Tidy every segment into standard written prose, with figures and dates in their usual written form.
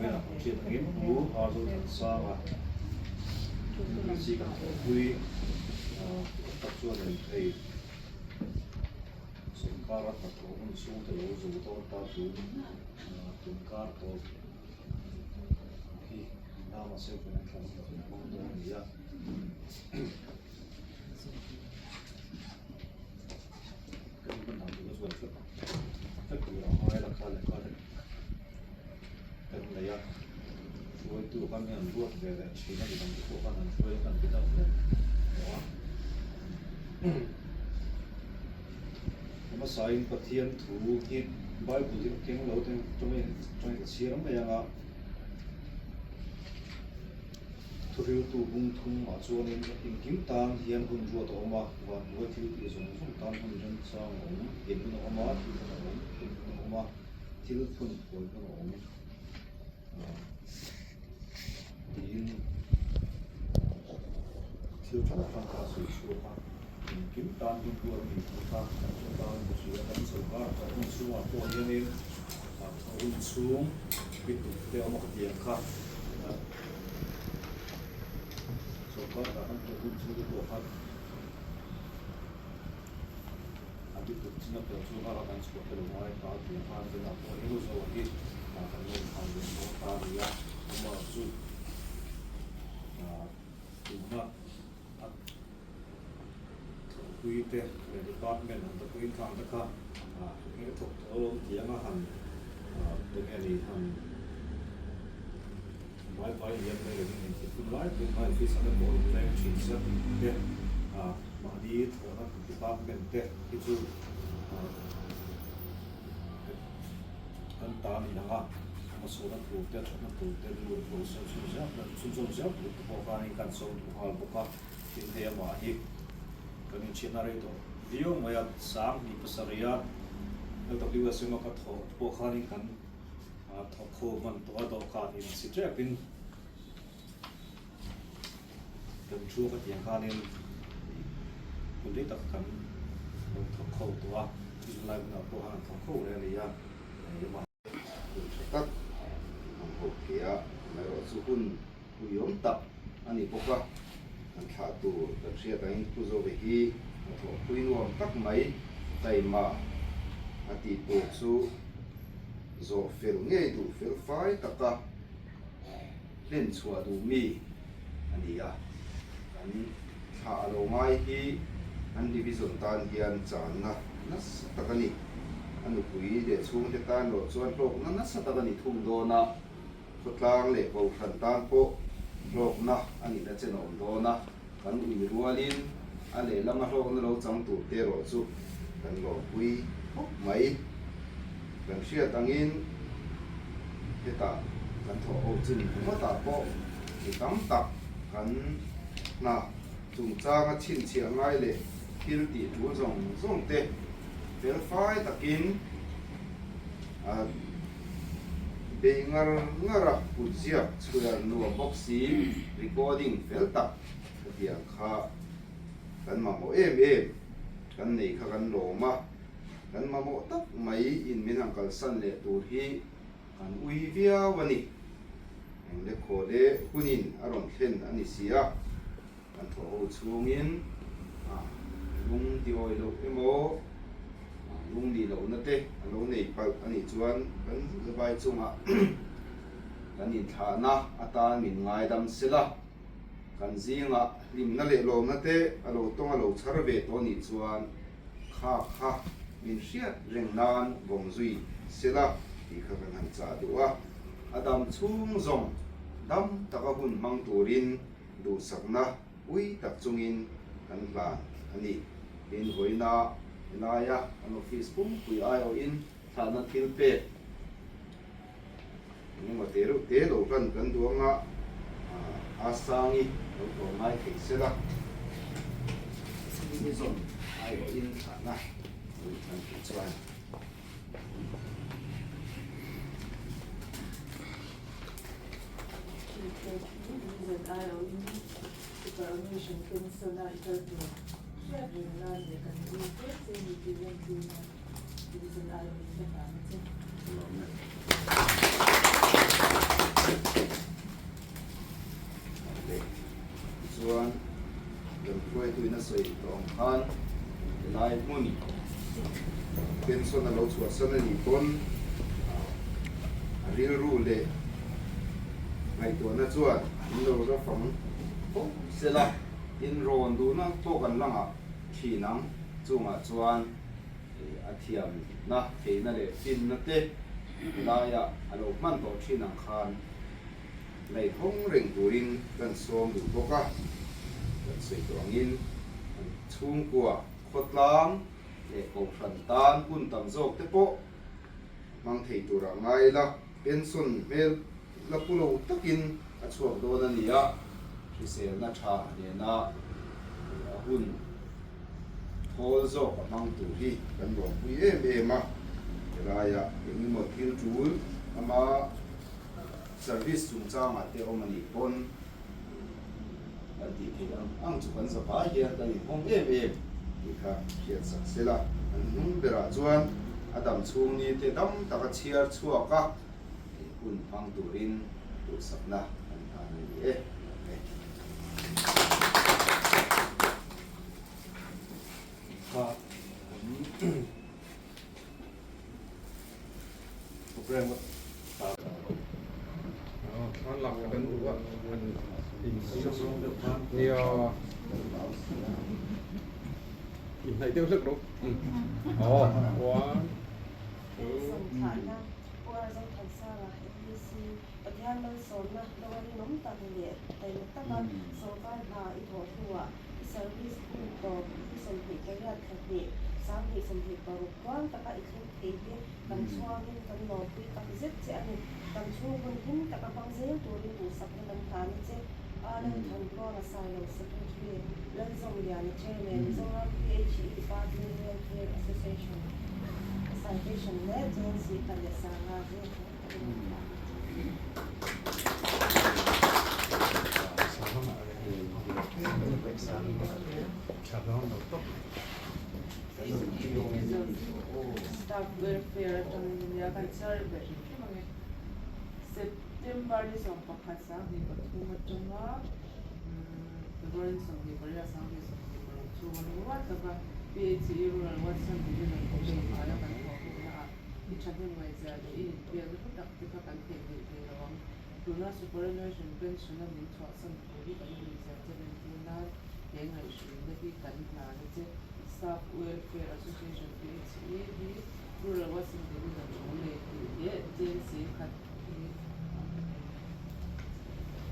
mai a, kan hriat angin Pu Arzothansanga UPC kan thawhpui tam tak chuan in hei sawrkara hnathawh hun chhungte lo zo dawn ta tun tun kar tawp hi Nama Severn thlan kan hmang dawn a ni a. Kan hman dan tur chuan fek fek tur a ngai la kha leh kha te kan nei a hruaitu khan hian an ruat ve leh thin a midang te pawh khan an hruai kan ti deuh vek tawh a hmasain Pathian thu hi Bible hi ka keng lo teng tawngin tawngin ka chhiar mai ang a. Thuhriltu bung thumah chuanin engkim tan hian hun ruat a awm a, vanhnuai thil tih zawng zawng tan hun remchang a awm, in hun a awm a, thil hun a awm, in hun a awm a, thil phun phawi hun a awm tiin thil hrang hrang kha a sawi chhuak a, engkim tan hun ruat a ni tih kha kan hre tan a hria. Kan sawrkar thawh hun chhungah pawh hianin thawh hun chhung bituk te a awm a khatiang kha. Sawrkar dah kan thawh hun chhung te pawh khan a bituk chin a pelh chu nghak a kan chhuah te lo ngai ta a tih khan tunah pawh eng emaw zawh hi kan lo inhal leh dawn ta a ni a, amah chu tuna a thawhpui te leh department an ta pawhin khang te kha eng thawk tawh alawm tih anga han eng nge ni han Vai vai lian mai lovin engtik hun lai pawhin hmai office an emaw rawn leng thin se tih te mahni thawhna department te hi chu kan ta a ni ang a, hmasawhna tur te thatna tur te rilru lo siam chhun zel chhunzawm zel tur te pawh khanin kan sawi duh nghal bawk a, tin hei amah hi kan inchhiatna rei tawh viau mai a, 2007 a LWSM a ka thawh pawh khanin kan Thawk ho hman tawh a dawhkan in si tep in kan thu ka tiang khanin hun rei tak kan lo thawk ho tawh a, zirlai hunah pawh khan an thawk ho reng a ni a, engmah. Hun tha tak an ho thei a, amaherawhchu hun uiawm tak a ni bawk a, kan thlah tur kan hriat angin Pu Zove hi hnathawhpui nuam tak mai taima a tih tur chu zawh fel ngei duh fel fai taka hlen chhuah duh mi a ni a, kan thlah a lo ngai hi an division tan hian channa nasa tak a ni. A nupui leh chhungte tan erawh chuan hlawkna nasa tak a ni thung dawn a. Khawtlang leh Kohhran tan pawh hlawkna a nihna chen a awm dawn a, kan ui rualin a lehlama hlawkna lo chang tur te erawh chu kan lawmpui khawp mai. Kan hriat angin hetah kan thawh ho chin ringawtah pawh mi tam tak kan hna chungchanga chhinchhiah ngai leh thil tih tul zawng zawng te felfai takin a Bei ngar ngar a kut ziak chhuiar nuam bawk si recording fel tak khatiang kha kan mamawh em em kan nei kha kan lawm a, kan mamawh tak mai in min han kalsan leh tur hi kan ui viau a ni. Eng lekhaw leh hunin a rawn thlen a ni si a. Kan thawh ho chhungin lung ti awi loh emaw lung nih lohna te a lo nei palh a nih chuan kan vai chungah kan inthlahna atan min ngaidam sela, kan zingah hlimna leh lawmna te a lo tawng a lo chhar ve tawh nih chuan kha kha min hriat reng nan vawng zui sela tih kha kan han chah duh a, a dam chhung zawng dam taka hun hmang turin duhsakna ui tak chungin kan hlan a ni. Tin, vawiina helaia kan office pumpui aiawhin thlahna thil pek engemaw te reuh te lo hlan kan duh anga a sangi lo tlawm ngai thei sela zawn aiawhin thlahna lo hlan theih chuan. tawh ang khan helai hmun pension a lo chhuahsan a nih pawn a rilru leh ngaihtuahna chuan in lo la fang fo sela, in rawn duhna pawh kan la ngah thin ang. Chungah chuan a thiamna, theihna leh finna te helaia a lo hman tawh thin ang khan Ngaihawng reng turin kan sawm duh bawk a, kan sawi tawh angin kan chhungkua, khawtlang leh kohhran tan hun tam zawk te pawh hmang thei turah ngai ila, pension hmel la pu lo takin a chhuak dawn a ni a, hriselna tha nena a hun thawl zawk a hmang tur hi kan lawmpui em em a, helaiah engemaw thil tul ama Service chungchangah te awm a nih pawn kan tih theih ang ang chu kan zavai hian kan inhawng em em tih kha hriat sak sela. An hnung berah chuan a dam chhung ni te dam taka chhiar chhuak a, hun hmang turin duhsakna kan hlan a ni e. Lawm e. Kha kan Program Thlan lak kan duh a, nia inhnaih deuh hlek lo. Aw, one, two. Sawmthlahna, Pu Arzothansanga, APC, Pathian malsawmna dawng a rinawm tak leh taima taka sawrkar hna i thawh hnuah i service hun tawp ni 28 thla hnih, 2026 tluang taka i thleng thei hi kan chhuangin kan lawmpui tak zet che a ni. Kan chhung hun hlim taka hmang zel turin duhsakna kan hlan a che. Lalthantluanga Sailo Secretary, Lalzawmliana Chairman, Mizoram PHE Department Welfare Association Citation leh JNC khat leh sanga zir thleng takin an hlan a che. Staff welfare atangin ania kan chhiar ve hrim hrim ange. September ni 11 23 atanga February ni 28 2026 chu a ni ruat lova PHE Rural Watson Division Committee hnuaia kan thawh hunna ah i thahnem ngaihzia leh i inpekna hlu tak te kha kan theihnghilh thei lo ang. Tuna superannuation pension a min chhuahsan thu hi kan uizia che lentir nan he ngaihhruina hi kan hlan a che. Staff Welfare Association PHE hi Rural Washing Division thu nei tih leh cheng 10,000 hi a pe thei.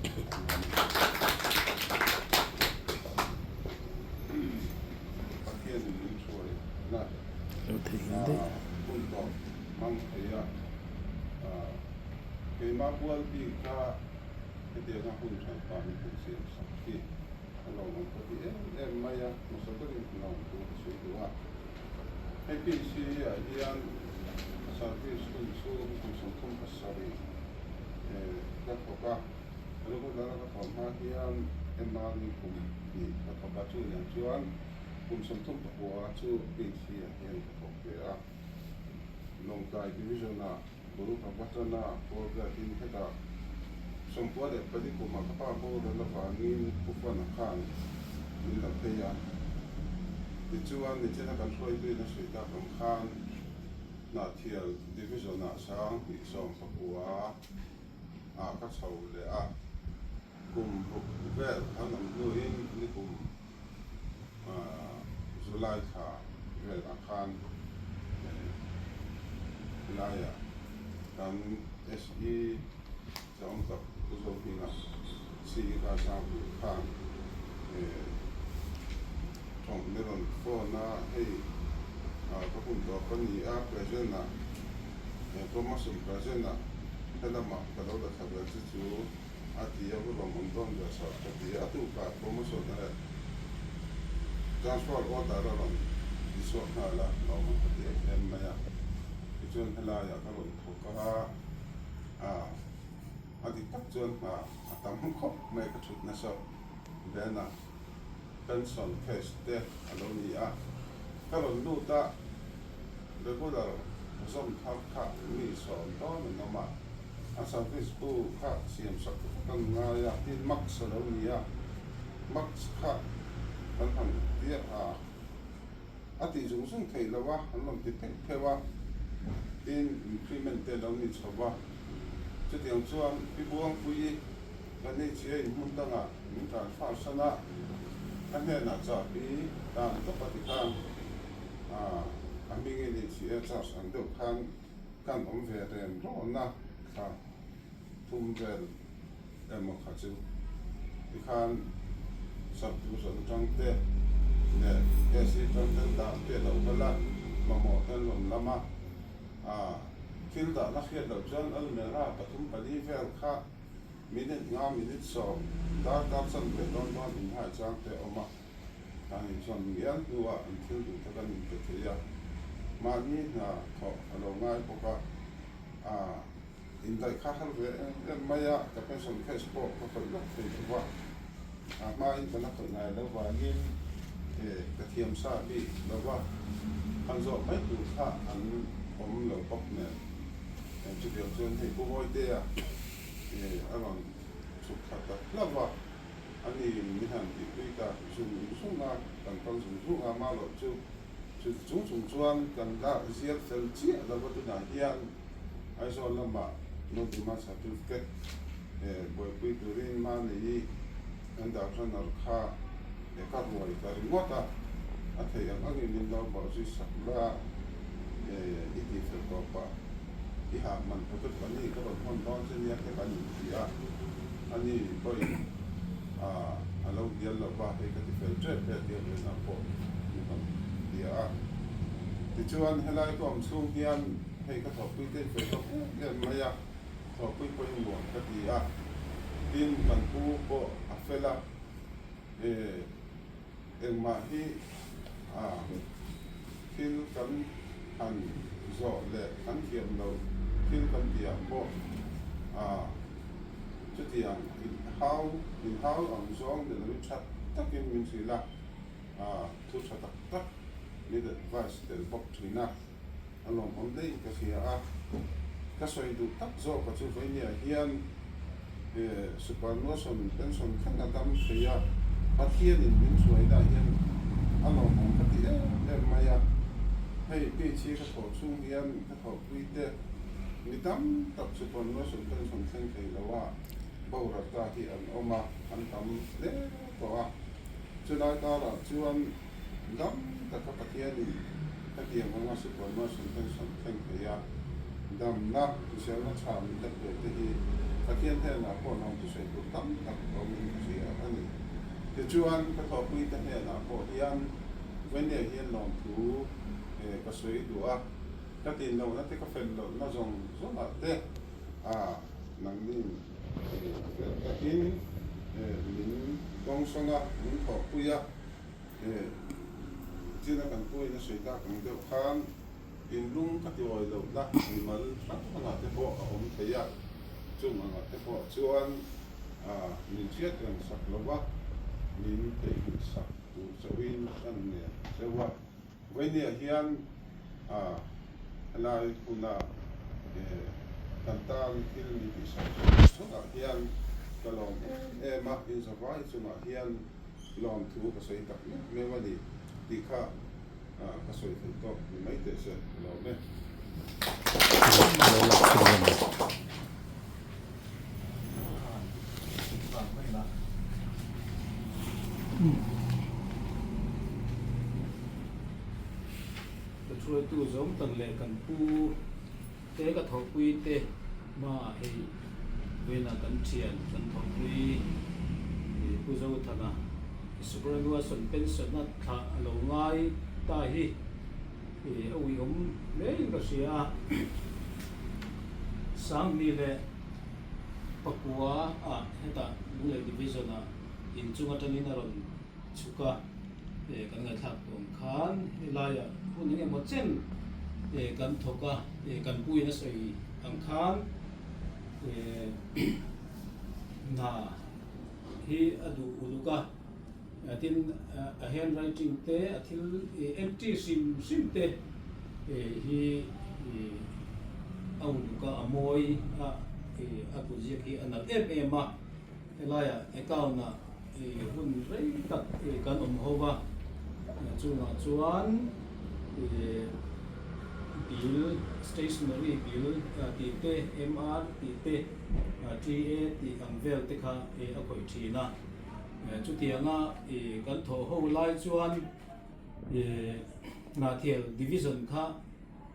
Pathianin min hruai na hun tawp hmang thei a, keimah bual bik kha hetianga hun hran pa min han siam sak hi a lawmawm ka ti em em mai a, hmasa berin ka lawm thu ka sawi duh a. Hei PC ah hian service hun chhung kum 37 ka thawk a, regular a ka thawh hma hian MRE kum hnih ka thawk a, chu nen chuan kum 39 chu PC ah hian ka thawk ve a. Lawngtlai Division ah bul ka va tan a, Paul Biakin hetah 94 kumah ka pa boral avangin Pu Fana khan min lo phei a. Tichuan, nichina kan hruaituin a sawi tak ang khan Hnahthial Division ah 2019 ah ka chho leh a, kum ruk vel an awm hnuin nikum July thla vel ah khan helaiah kan SE chawm tak Pu Zohminga CE ka sang tur khan tawng min rawn phone a, hei ka hun tawp a ni a, present ah promotion present ah helamah ka lo la thla ve che chu a ti a, va lawm awm dawn ve sawt ka ti a, a tukah promotion a transfer order a rawn ti chhuak nghal a, lawm awm ka ti em em mai a, tichuan helaiah ka rawn thawk a, a dik tak chuan hna a tam khawp mai ka thut nasa ven a, pension case te a lo ni a, ka rawn lut a, regular zawm thar kha mi sawm dawn an awm a. A service bu kha siam sak vek an ngai a, tin max a lo ni a, max kha kan han tia a a tih zung zung theih loh a, an rawn ti pheuh pheuh a, tin increment te lo ni chho va. Chutiang chuan Pi Buangpuii kan ei chhia in hmun dangah min transfer san a, a hnenah chahbi dan tawp a ti khan a hmingin ei chhia charge ang deuh khan kan awm ve rem rawn a, thla thum vel emaw kha chu tikhan sub-division atang te leh AC atang ten dah te a lo kal a, mamawh ten rawn lam a, ah thil dahna hriat loh chuan almera pathum pali vel kha minute nga minute sawm darkar chanve dawn dawn inhai chang te a awm a, kan insawn ngial hnuah an thil duh te kan inpe thei a, mahni hna thawh a lo ngai bawk a, ah. Indaih kha har ve em em mai a, ka pension cash pawh ka khawih lawk thei lo va, a hmain ka la khawih ngai lo vangin ka thiam sa bik lo va, han zawh mai tur kha an awm lo bawk nen. Chutiang chuan hei Pu Mawitea a rawn chhuk thla ta hlauh va, ani min han tihpui ta zung zung a, kan kal zung zung a, mah loh chu chuti chung chung chuan kan la zial fel chiah lo va tunah hian. Aizawl lamah No Demand Certificate buaipui turin mahni kan dah hranawr kha ka ruai ta ringawt a, a theih ang angin min lo bawhzui sak la i tih fel tawh pah i hah man ta chu ka ni ka rawn hawn dawn che nia te kan inti a, ani pawhin a lo hnial lo va hei ka ti fel tep he tia venah pawh min rawn bia a. Tichuan helai ka awm chhung hian Hei ka thawhpui te fel tawk em em mai a, thawhpui pawhin nuam ka ti a, tin kan pu pawh a fel a, eh engmah hi ah thil kan han zawh leh kan thiam loh thil kan tih ah pawh ah chutiang in hau in hau ang zawng ni lovin tha takin min hrilh a, ah thu tha tak tak min advice tel bawk thin a. A lawmawm daih ka hria a, ka sawi duh tak zawk a chu Vainia hian superannuation pension thleng a dam thei a, Pathianin min hruaina ah hian a lawmawm ka ti em em mai a, hei PHI ka thawh chhung hian ka thawhpui te mi tam tak superannuation pension thleng thei lo a boral ta hi an awm a, an tam hle tawh a, chulai karah chuan Dam taka Pathianin hetiang anga superannuation pension thleng thei a, damna, hriselna tha min la pe te hi Pathian hnenah pawh lawm thusawi tur tam tak awmin ka hria a ni. Tichuan, ka thawhpuite hnenah pawh hian Vainia hian lawmthu ka sawi duh a, ka tinlohna te ka fel lohna zawng zawngah te a nangnin fel takin min dawngsawng a, min thawhpui a. He china kan puiin a sawi tak ang deuh khan inlung ka tiawi lohna mimal hrang hrangah te pawh a awm thei a, chung angah te pawh chuan min hriat reng sak lo va, min theihnghilh sak tur chauhin kan ngen cheu a. Vainia hian helai huna kan tan thil min tihsak zawng zawngah hian ka lawm em em a, inzavai chungah hian Lawmthu ka sawi tak meuh meuh a ni tih kha ka sawi thei tawk ni mai teh se ka lawm e. Ka hruaitu zawng tak leh kan pu te ka thawhpui te hmaah hei vawiinah kan thian kan thawhpui Pu Zothana Superannuation pension a thlah a lo ngai ta hi a uiawm hlein ka hria a. Sanghnih leh pakua ah hetah Lunglei Division ah inchung atangin a rawn chhuk a. Kan ngaihthlak tawn khan helaiah hun eng emaw chen kan thawk a, kan puiin a sawi ang khan hna hi a duh uluk a, tin a handwriting te a thil entry hrim hrim te hi a uluk a, a mawi a, a kutziak hi a nalh em em a. Helaiah account ah hun rei tak kan awm ho va, Chungah chuan bill, stationery bill tih te, MR tih te, TA tih ang vel te kha a khawih thin a. Chutianga kan thawh ho lai chuan Hnahthial Division kha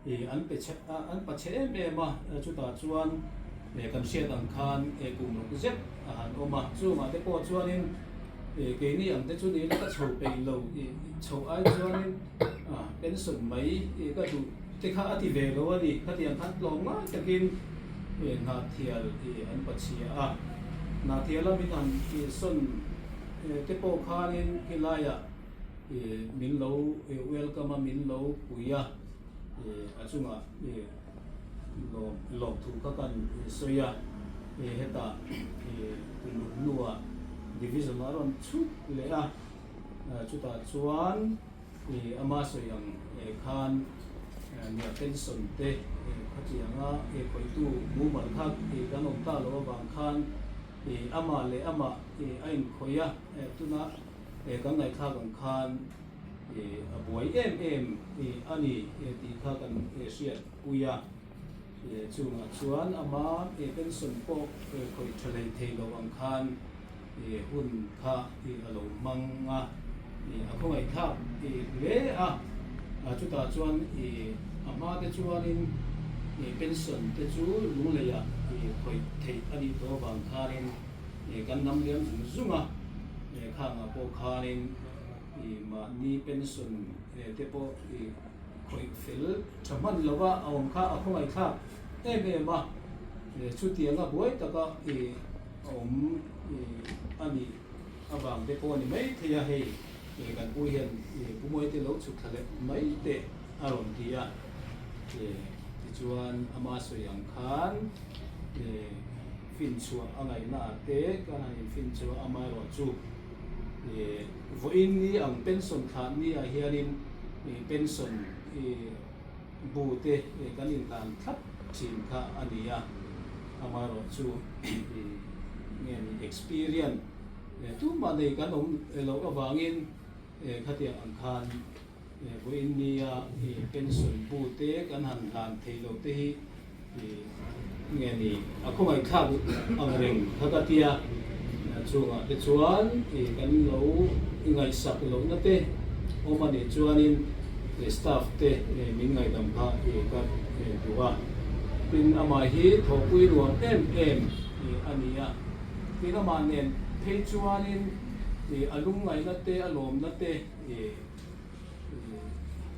an pe chhe an pa chhe em em a, chutah chuan kan hriat ang khan kum ruk zet a han awm a, chungah te pawh chuanin keini ang te chu ni la ka chho peih lo chho ai chuanin pension mai ka duh te kha a ti ve lo a ni, khatiang khan tlawm ngai takin Hnahthial an pa chhia a, Hnahthial a min han sawn te pawh khanin khilaiah Min lo welcome a, min lo pui a, a chungah lawmthu kha kan sawi a, hetah kum ruk hnuah division a rawn chhuk leh a, chutah chuan ama sawi ang khan nia pension te khatianga khawihtu mumal kha kan awm ta loh avang khan amah leh amah a inkhawih a, tuna Kan ngaihthlak ang khan a buai em em a ni tih kha kan hriat pui a. Chungah chuan ama pension pawh khawih tha hlei thei lo ang khan hun kha a lo hmang a, a khawngaihthlak hle a. Chutah chuan a hma te chuanin pension te chu lungleiah khawih theih a nih tawh avang khanin kan nam liam zung zung a. Khangah pawh khanin mahni pension te pawh khawih fel tha hman lova a awm kha a khawngaihthlak em em a, chutianga buai taka a awm a nih avang te pawh a ni mai thei a, hei kan pu hian Pu Mawite lo chhuk thla leh mai teh a rawn ti a, tichuan ama sawi ang khan Finchhuah a ngaihna ah te kan han infinchhuah amaherawh chu vawiin ni ang pension thlah ni ah hianin pension bu te kan inhlan thlap thin kha a ni a, amaherawh chu nge ni experience tumah nei kan awm loh avangin khatiang ang khan Vawiin nia pension bu te kan han hlan thei lo te hi nge ni a khawngaihthlak ang reng kha ka tia chungah te chuan kan lo ngaihsak lohna te awm a nih chuanin staff te min ngaihdam kha ka duh a. Tin amah hi thawhpui nuam em em a ni a, tin amah nen phei chuanin a lungngaihna te a lawmna te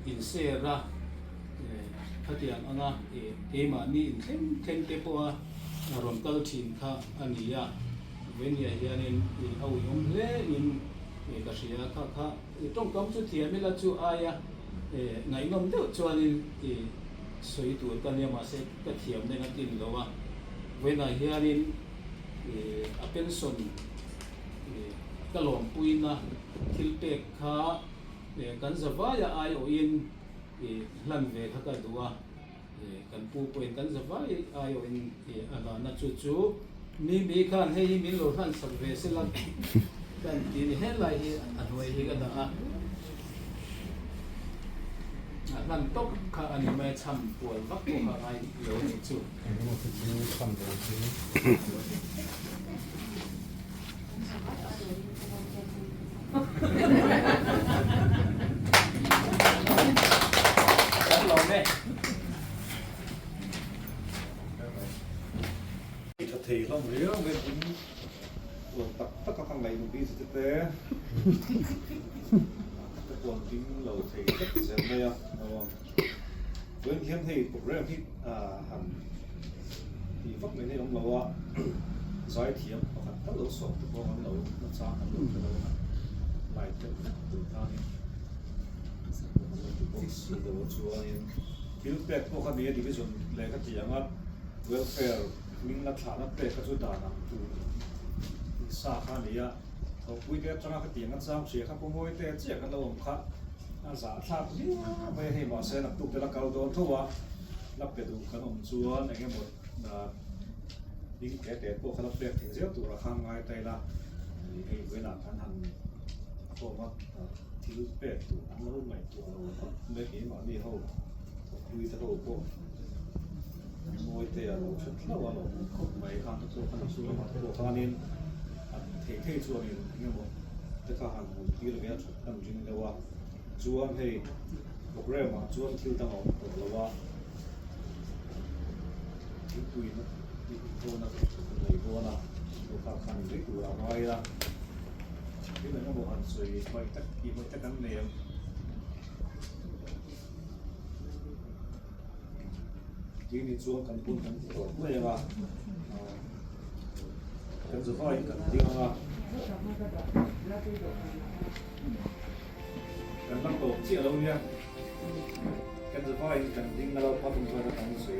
inser a, khatiang anga keimahni inthleng thleng te pawha rawn kal thin kha a ni a, Venia hianin a uiawm hle in ka hria kha kha tawngkam chu thiam ila chu aia ngaihnawm deuh chuanin sawi tur ka nia mahse ka thiam nen a tlin lo a, Vena hianin a pension ka lawmpuina thil pek kha kan zavaia aiawhin hlan ve kha ka duh a, kan pu pawhin kan zavai aiawhin a hlana chu chu mi mi khan hei hi min lo hlan sak ve se la kan ti ni helai hi a hnuai hi ka dah a, a hlan tawp kha a ni mai a chham kual vak pawh kha ngai lo a nih chu. Engemaw te chu chham ve chu. Tha thei hlawm riau mai in tuan tak tak a ka ngaih bik te te ka tuan ding lo thei tlat zel mai a chuan hian hei program hi han tih vak mai hi a awm lo a zaithiam pakhat tal lo sawm te pawh an lo nachang an lo hre lo a lai deuh vek tur khanin an lo ti bawk si lo a chuanin thil pek pawh kha ni a division leh ka tih ang a welfare hming la thlahna pek kha chu dan ang tur sa kha a ni a thawhpui te atanga ka tih ang a chang hria kha pawmawi te chiah kan lo awm kha a zahthlak viau mai a hei mahse naktuk te la kal dawn tho a la pe duh kan awm chuan eng emaw ding te te pawh kha la pek thei zel turah khan ngai ta ila hei vawiinah kan han khawm a. Thil pek tur an lo ngaihtuah lo khawp mai keimahni ho thawkpui te ho pawh Mawite a lo hre hlauh a lo hmu khawp mai khan te pawh khan a chhung lamah te pawh khanin a thei thei chuanin eng emaw te kha han hmuh tir ve a that kan ring deuh a chuan hei programme ah chuan thil dang a awm tawh lo a thingpui na tih dawn a kan nei dawn a chu kha khan mai tur a ngai a thil eng emaw han sawi hmaih tak tih hmaih tak an nei ang. Tih chuan kan hun kan ti tawp mai ang a, kan zavaiin kan ding ang a, kan la tawp chiah lo nia, kan zavaiin kan ding a lo phak ang chuan kan sawi a.